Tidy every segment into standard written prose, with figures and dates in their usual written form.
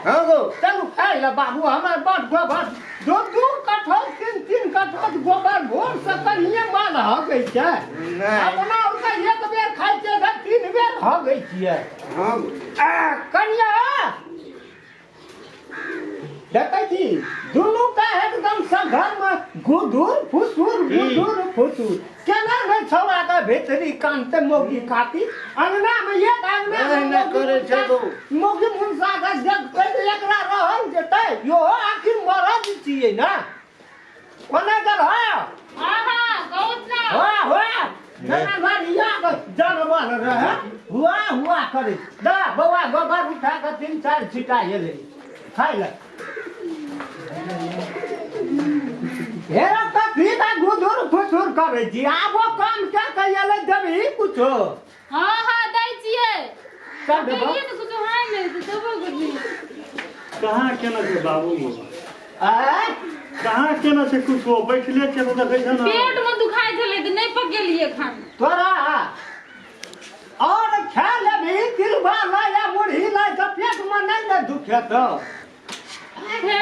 हाँ गो। चलू खाइ लए बाबू, हमर बड गोबर, दू दू कठौत तीन तीन कठौत गोबर भोर से कनिये माल हगै छै। नहि। अपना आरके एक बेर खाइ छियै तऽ तीन बेर हगै छियै। हाँ गो। आ, कनिया देखै छी दुनू के एकदम सघर में गुदुर फुसुर गुदुर फुसुर केना नहि छौड़ा के भीतरी कानते मौगी खाती अंगना में एक अंगना में एहना मौगी करै छै मुनसा- गो। मौगी मुनसा के देखते तऽ एकरा रहल जेतै यो आखिर मरद छियै ने कोना गेल हो। हाँ हाँ कहू ना। हुआ हुआ नाना बारिया के जानवर रहे हुआ हुआ करे दा बौआ गोबर उठा के तीन चार छिटा एलै खाइ ले हेरा कथी का गुदुर फुसुर करै छी आबो काम क्या के एलै देबही कुछो। हाँ हाँ दै छियै। सब देबो। ये तो कुछो है नहीं तो देबो कुछ नहीं। कहाँ केना छै बाबू? आँय? कहाँ केना छै कुछो, बैठले छै तऽ देखै छै ने। पेट में दुखाइ छलै तऽ नहि पकेलियै खाना। तोरा और खा लेबही तिलबा ला या मुरही ला तऽ पेट में नहीं ने दुखेतौ। हे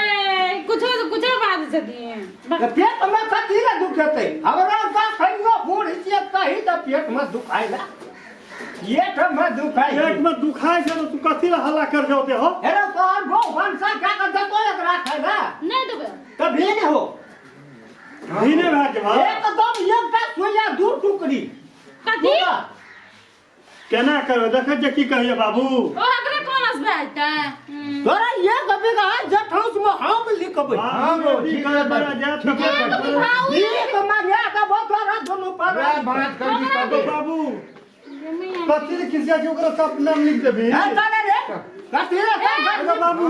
कुछो कुछो बात छथिन। तऽ पेट में कथी ले दुखेतै? हमरा तऽ कहियो बूढ़ छियै कही तऽ पेट में दुखाइ ला पेट में दुखाइ। पेट में दुखाइ छै तऽ तू कथी लए हल्ला कर जाओते हो? हेरो तोहर गौ भनसा खा कऽ देतो एकरा खाइ ला। नहि देबै। तऽ भी हो। भीने भए जेबह। एकदम एकटा सुइया दू टुकड़ी। कथी? केना करबै देखै छियै की कहिए बाबू। ओ एकरे कोनस भए जेतै? तोरा एक बीघा जठौस में हम लिखबै। हाँ गो, ठीक है, बड़ा जात ठीक है, एक बीघा उ एक मरिया देबो तोरा दुनू पर। वएह बात कर दी तो तबे। बाबू कथी ले खिसिया छै ओकरा सब नाम लिख देबही। ए, चले रे कथी रे सब अरे बाबू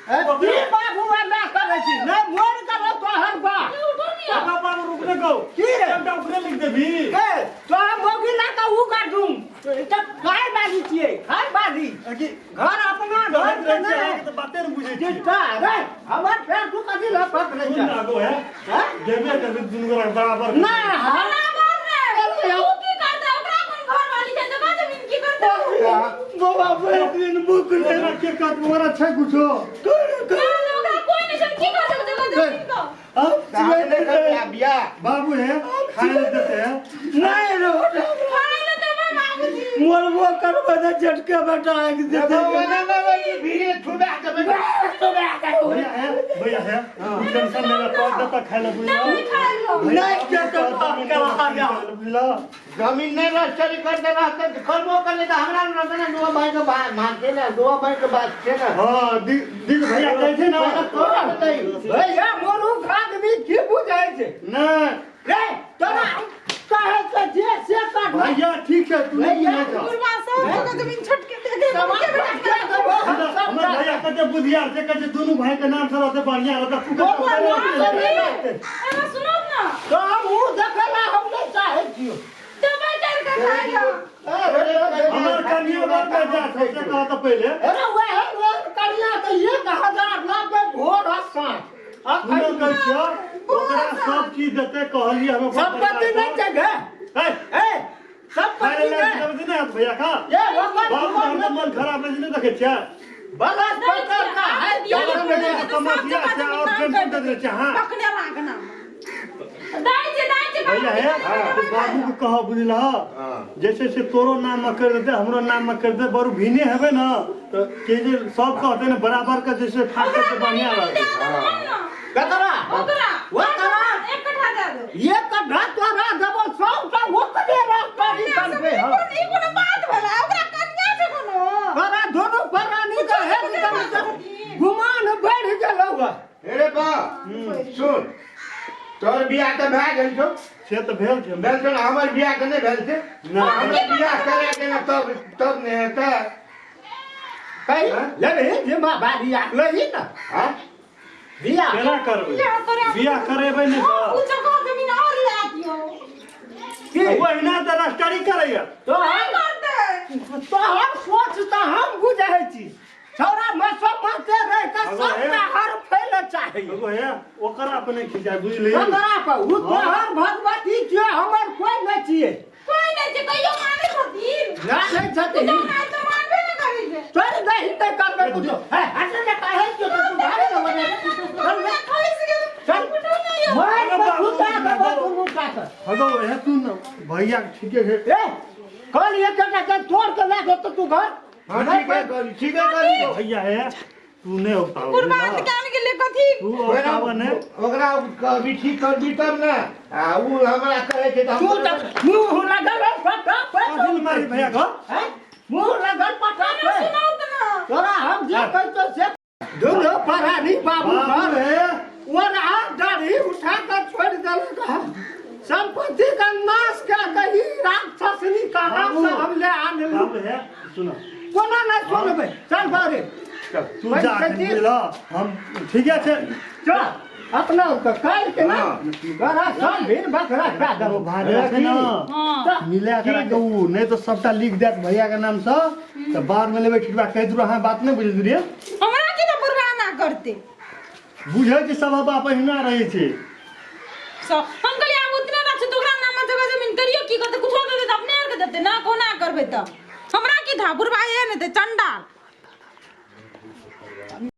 ए, की बाबू एना करै छी नहि मोर करो तोहर बाप। बाबा बाबू रुकने गो। की रे? सबटा ओकरे लिख देबही। ए, तोहर मौगी ला कऽ उ काटूं तऽ खाय बाली छियै खाय बाली की घर अपना घर कहैत के रहै छियै नहि अहाँके तऽ बाते नहि बुझै छियै। चिन्ता रे हमर फेर तू कथी लए पकड़ै सुन छै? ना गो है हैं? देबे करबै दुनू गोरा के बराबर। नहि हम बराबर रे उ की करतै? ओकरा कोन घर वाली छै? जगह जमीन की करतै? बौआ भरि दिन भूख ओकरा के कहत ओकरा छै कुछो? ओकरा कोई नहीं छै, की करतै जगह जमीन को? तऽ हम नहि करबै आब बियाह। बाबू है खाय लए देते है। नहीं रे खाय लए देबै बाबूजी। मरबो करबै तऽ झटके बेटा आगि देतै। देबो ने ने भीड़े छुबा देबै। भैया है भैया है तू टेंशन ले ले कह देता खाय लए बुझला। नहीं खाय लो। नहीं के तो करा गया। बुझला जमीन नहि रजिस्ट्री कर देना तऽ करबो करले तऽ हमरा ने रहतै ने दुआ भाई के बात मानते ने दुआ भाई के बात छै ने। हाँ दिल भैया कहै छै ने। तोरा हेतै। भैया मोरू आदमी की बुझै छै? नहि रे तोरा कहै छै जे से कर। भैया ठीक है तू नहीं भैया, बुझै छ। बुढ़वा सब जगह जमीन छोटके दे दे। समाज के देबो हम सब। हमर भैया कते बुधियार छै, कहै छै दुनू भाई के नाम से रहतै बढ़िया रहतै। तू बौआ, कते नाम से नहि रहतै। एना सुनू ना। तो हम उ देखै ला हम नहि चाहै छियौ। देबै कर के खाय लो। हमर कनियो बात में जा छै से कहत पहिले। अरे वएह वएह कनिया तऽ 1000 लाख भोर आ साँझ। सुनो कहै छियौ ओकरा सब चीज देतै कहलियै हम अपन संपत्ति नहीं छै गे। ए, ए खाय संपत्ति लए नहि। देबै नहि भैया का ए ओकर बाबू जीवन हमर मन खराब है नहि देखै छियै? बरस का है। समस्या छै और टेंशन दे दै छै। हाँ पकड़े राखना दाइ छै दाइ छै। भैया है तो बाबू के कह बुझलह जैसे से तोरो नाम में कर देते हमरो नाम में कर दे बरू भीने हेबे ना तो के जे सब कहते ने बराबर के जैसे फाट के बढ़िया रहते। ककरा? ओकरा। ओकरा। एक कट्ठा दे दो। एक कट्ठा तोरा देबो सबटा ओकरे रखतरी करबै हम। ई कोनो बात भेलै? ओकरा कन्या छै कोनो। तोरा दोनों प्राणी के एकदम से गुमान बढ़ि गेलौ हँ। हे रे बा सुन तोहर बियाह तऽ भए गेल छौ। से तऽ भेल छै। भेल छौ ने हमर बियाह तऽ नहि भेल छै। नहि। हमरा बियाह करा के ने तब तब ने हेतै। कही हाँ? लेबही जिम्मेवारी आ लही ने। हाँ? बियाह केना करबै? बियाह करा। बियाह करेबै नहि ओ तऽ जगह जमीन और ले दियौ। की ओहिना तऽ रजिस्ट्री करैया। तोहर करतै। तोहर सोच तऽ हम बुझै छी छौड़ा में सब माते रह के अगो सबटा हे। हर फैले चाहे। एगो हे ओकरा अपने खिंचाय बुझली। ओकरा पर उ तोहर भगवती छियै हमर कोई नहि छियै। कोई नहीं छै कहियो मानै छथिन। ना नहि छथिन। तू तो मानबे न करै छै। तोर दही नहि करबै कुछो। हे हट ने काहे। अगो हे सुन भैया के ठीके छै। ए कल एक घंटा के तोड़ के ले जेतो तू घर। हाँ ठीक है करी, ठीक है करी। भैया हे तू नहीं उताव बुढ़बा कान के ले कथी तू उताव ने ओकरा कभी ठीक कर दी तब ने आ उ हमरा कहै छै तऽ तू हम तऽ मुंह लगल है फटाफट। कथी मारी भैया घर? हैं? मुंह लगल फटाफट। सुनाउ तऽ ना। तोरा हम जे कहतो से दुनू परानी बाबू बाबू घर हे ओना दाढ़ी उठा कर छोड़ देलक है। संपत्ति का नाश कऽ के ई राक्षसनी कहाँ से हम ले आनलू। बाबू हे सुन। कोना नहि सुनबै, चल बारे। तू जा बुझल हम ठीके छै। चल अपना तऽ काल्हि के ना तोरा सब भीड़ बकरा खा देबो। भागे छै ना। हां मिला के राख उ नहीं तो सबटा लिख देत भैया के नाम से तऽ बाद में लेबै ठिकवा कहि दू अहाँ बात नहीं बुझ रहियै। हमरा की तऽ बुढ़बा ना करते। बुझै छै सब बाप अहिना रहै छै। सब हम कहलियै आब उतने बात छै तऽ ओकरा नाम जगह जमीन करियो की करते कुछो दे देते अपने आर के देते ना कोना करबै तऽ हमरा की था बुढ़बा एहन हेतै चंडाल।